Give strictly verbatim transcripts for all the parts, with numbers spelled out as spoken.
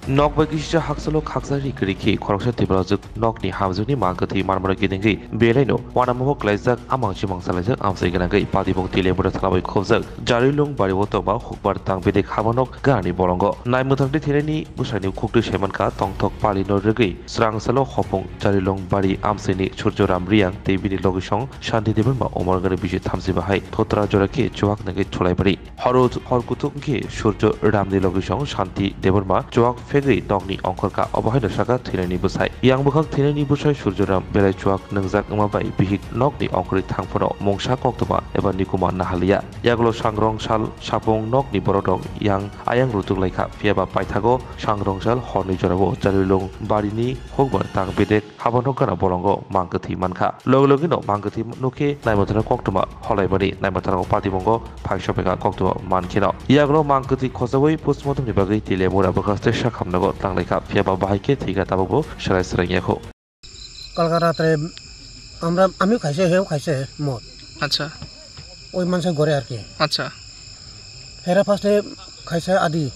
Nok bai kisisa haksalo khaksa ri kwrwi khe khoroksa Tiprajwk nokni hamjwkni mangkwthwi manmano gidingwi belaino uanamung klaijak amang chimang salaijak amchai gwnangwi patibung twi lemura thalabai khobjak Jarilung bario tongma hukbar tang bedek habanok ganani bolongo. Naimwthangtwi thwinaini bwsani khukdwi saimankha tongthok palino rwgwi srangsalo hopung Jarilung bari amchaini Surjoram Riyang tei bini logisong Shanti Debbarma umor gwnwi bisi thamchi bahai thotra jora khe chuak nangwi thulaibari. Horo hor kuthuk khe Surjo Ramni logisong Shanti Debbarma chuak phegwi nokni ongkhorkha, obo haino saka thwinaini bwsai. Yang bwkhak thwinaini bwsai Surjo Ram belai chuak nwngjak wngma bai bihik nokni ongkhorwi thangphano mungsa koktwma eba nikuma nahaliya. Yagulo sangrong sal sapung nokni borok rok yang ayang rutuk laikha, phiyaba paithago sangrong sal horni jorao Jarilung barini hukbar tang bedek habanok gana bolongo mangkwthwi mankha. Logi logino mangkwthwi nukhe naimwthangno koktwma holaimani naimwthangno patibungo phaisophaikha koktwma mankheno. Yagulo mangkwthwi khojaui postmortemni bagwi twi lemura bwkhaste sakhamnago tanglaikha, phiyaba bahai khe thwikha tabukbo swrai swrang yakho. কালকে রাত্রে আমরা, আমিও খাইছে, হেও খাইছে মদ। আচ্ছা। ওই মানুষের ঘরে আর কি। আচ্ছা। হেরা ফার্স্টে খাইছে আদি।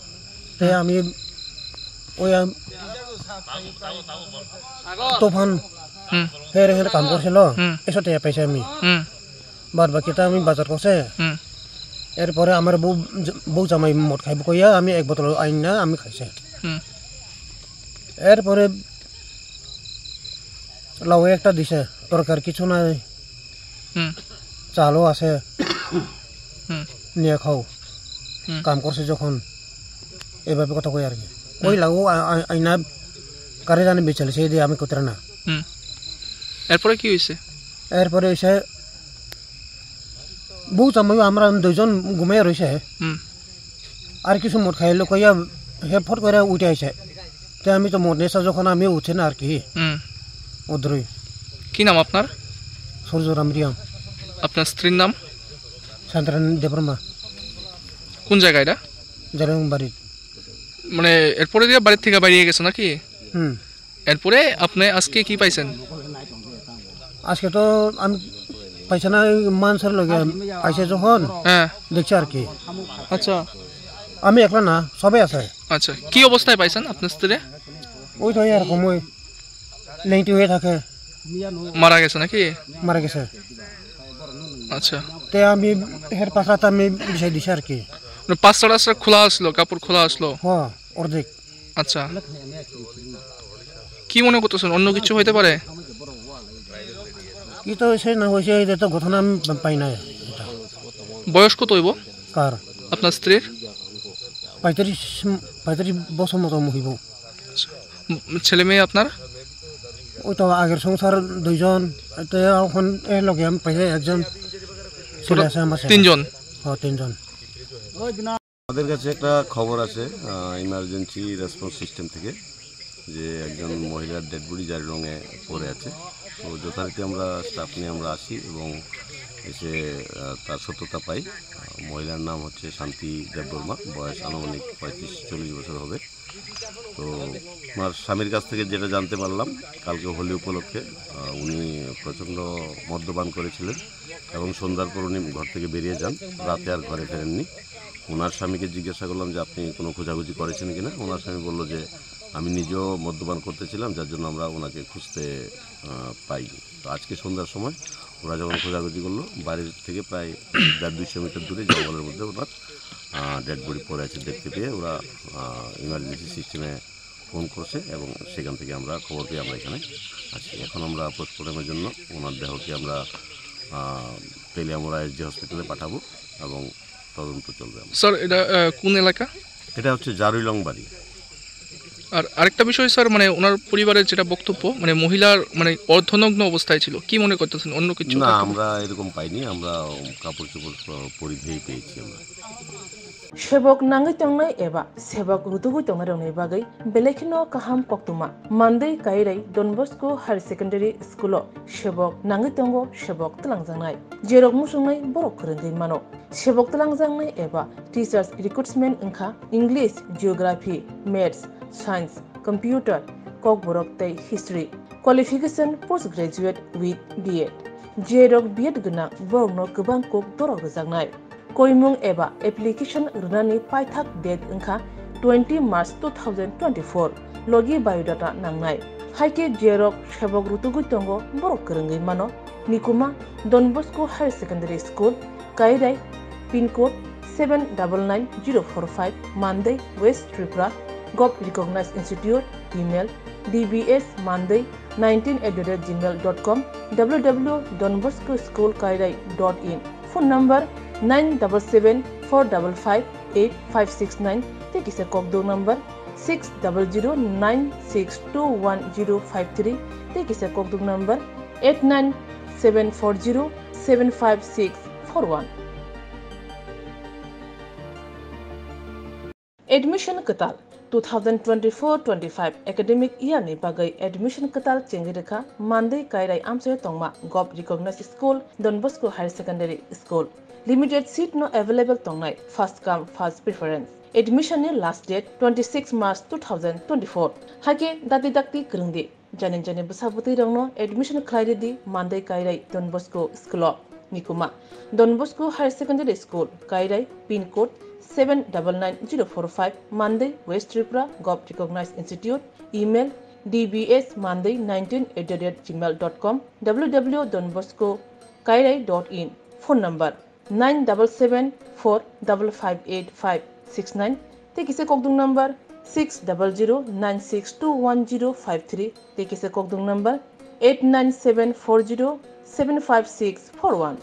তে হুম। আমি ওই আম-, তুফান হুম। হেরে হেরে কাম করছিল, হুম। একশো টাকা পাইছি আমি। হুম। বাদ বাকিটা আমি বাজার করছে। হুম। এরপরে আমার বউ, বউ জামাই মদ খাইব কইয়া আমি এক বোতল আইন না আমি খাইছে। হুম। এরপরে লাউ একটা দিছে, তরকারি কিছু নাই, হুম। চালও আছে, হুম। নিয়ে খাও। হুম। কাম করছে যখন, এইভাবে কথা কই আর কি। ওই হুম। লাউ আ-, আ-, আইনা কারে জানে বেচালি, সেই দিয়ে আমি কোতরা না। হুম। এরপরে কি হয়েছে? এরপরে হয়েছে বউ জামাই আমরা দুইজন ঘুমিয়ে রয়েছে। হুম। আর কিছু মদ খাইলো কইয়া হে ফট করে উঠে আইছে। তে আমি তো মদ নেশা যখন আমি উঠে না আর কি। হুম। ওদ্রই। কি নাম আপনার? সূর্যরাম রিয়াং। আপনার স্ত্রীর নাম? শান্তিরানী দেববর্মা। কোন জায়গা এটা? জালুংবাড়ি। মানে এরপরে দিয়ে বাড়ি থেকে বেরিয়ে গেছে নাকি? হুম। এরপরে আপনি আজকে কি পাইছেন? আজকে তো আমি পাইছি না, ওই মানুষের লগে আইছে যখন হ্যাঁ। দেখছি আর কি। আচ্ছা। আমি একলা না, সবাই আছে। আচ্ছা, কি অবস্থায় পাইছেন আপনার স্ত্রী? ওই তো এরকম, ওই লেংটি হয়ে থাকে। মারা গেছে নাকি? মারা গেছে। আচ্ছা। তে আমি হের পাশাতে আমি বিছাই দিছি আর কি। মানে পাঁচটা রাস্তা খোলা আসলো, কাপড় খোলা আসলো? হ্যাঁ, অর্ধেক। আচ্ছা। কি মনে করতেছেন, অন্য কিছু হইতে পারে? কি তো হয়েছে না হয়েছে, এটা তো ঘটনা আমি পাই না এটা। বয়স কত হইব? কার? আপনার স্ত্রীর? পঁয়ত্রিশ, পঁয়ত্রিশ বছর মতো হইব। আচ্ছা। উম, ছেলে মেয়ে আপনার? ওই তো আগের সংসার দুইজন, তো এখন এর লগে আমি পাইছি একজন ছেলে টোটাল আছে আমার সাথে। তিনজন? হ্যাঁ, তিনজন। আমাদের কাছে একটা খবর আছে, আহ, ইমার্জেন্সি রেসপন্স সিস্টেম থেকে, যে একজন মহিলার ডেড বডি জারিলংয়ে পড়ে আছে। তো যথারীতি আমরা স্টাফ নিয়ে আমরা আসি এবং এসে, আহ, তার সত্যতা পাই। আহ, মহিলার নাম হচ্ছে শান্তি দেববর্মা, বয়স আনুমানিক পঁয়ত্রিশ চল্লিশ বছর হবে। তো ওনার স্বামীর কাছ থেকে যেটা জানতে পারলাম, কালকে হোলি উপলক্ষে, আহ, উনি প্রচণ্ড মদ্যপান করেছিলেন এবং সন্ধ্যার পর উনি ঘর থেকে বেরিয়ে যান, রাতে আর ঘরে ফেরেননি। ওনার স্বামীকে জিজ্ঞাসা করলাম যে, "আপনি কোনো খোঁজাখুঁজি করেছেন কিনা?" ওনার স্বামী বলল যে, "আমি নিজেও মদ্যপান করতেছিলাম, যার জন্য আমরা ওনাকে খুঁজতে, আহ, পাইনি।" তো আজকে সন্ধ্যার সময় ওরা যখন খোঁজাখুঁজি করলো, বাড়ির থেকে প্রায় দেড় দুইশো মিটার দূরে জঙ্গলের মধ্যে ওনার, আহ, ডেড বডি পড়ে আছে দেখতে পেয়ে ওরা, আহ, ইমার্জেন্সি সিস্টেমে ফোন করছে এবং সেখান থেকে আমরা খবর পেয়ে আমরা এখানে আছি। এখন আমরা পোস্টমর্টমের জন্য ওনার দেহকে আমরা, আহ, তেলিয়ামুড়া এসডি হসপিটালে পাঠাবো এবং তদন্ত চলবে। আমরা স্যার, এটা, আহ, কোন এলাকা? এটা হচ্ছে জারুইলং বাড়ি। আর আরেকটা বিষয় স্যার, মানে ওনার পরিবারের যেটা বক্তব্য, মানে মহিলার মানে অর্ধনগ্ন অবস্থায় ছিল, কি মনে করতেছেন, অন্য কিছু না, থাকতে পারে? আমরা এরকম পাইনি, আমরা কাপড় চোপড় প-, পরিধেয় পেয়েছি আমরা। Sebok nangwi tongnai eba sebok rutugwi tongnai rokni bagwi belai kheno kaham koktwma. Mandwi Kairai Don Bosco Higher Secondary School o sebok nangwi tongo, sebok twlangjaknai. Jerok muchungnai borok kwrwngwi mano. Sebok twlangjaknai eba teachers recruitment wngkha English, Geography, Maths, Science, Computer, Kokborok tei History. Qualification post graduate with B Ed. Jerok B Ed gwnang borokno kwbang kok dorok rwjaknai. Koimung eba application rwnani paithak date wngkha twenty March two thousand twenty-four. Logi biodata nangnai. Haikhe jerok sebok rutugwi tongo borok kwrwngwi mano. Nikuma Don Bosco Higher Secondary School, Kairai, pin code seven double nine zero four five, Mandai, West Tripura, Govt Recognized Institute, email D B S Mandai nineteen at the rate gmail dot com, W W W dot don bosco school kairai dot in, phone number nine double seven four double five eight five six nine, tei kisa kokduk number six double zero nine six two one zero five three, tei kisa kokduk number eight nine seven four zero seven five six four one. Admission kwtal. Two thousand twenty-four twenty-five academic year ni bagwi admission kwtal chengwi rwkha Mandai Kairai amchaio tongma Govt Recognized School, Don Bosco Higher Secondary School. Limited seat no available tongnai, first come first preference. Admission ni last date twenty-six March two thousand twenty-four. Haikhe dati dakti kwrwngdi. Jani jani bwsa bwtwi rokno admission khlai rwdi Mandai Kairai Don Bosco School o. Nikuma Don Bosco Higher Secondary School, Kairai, pin code seven double nine zero four five, Mandai, West Tripura, Govt Recognized Institute, email D B S Mandai nineteen at the rate gmail dot com, W W W dot don bosco kairai dot in, phone number nine double seven four double five eight five six nine, tei kisa kokduk number six double zero nine six two one zero five three, tei kisa kokduk number eight nine seven four zero seven five six four one.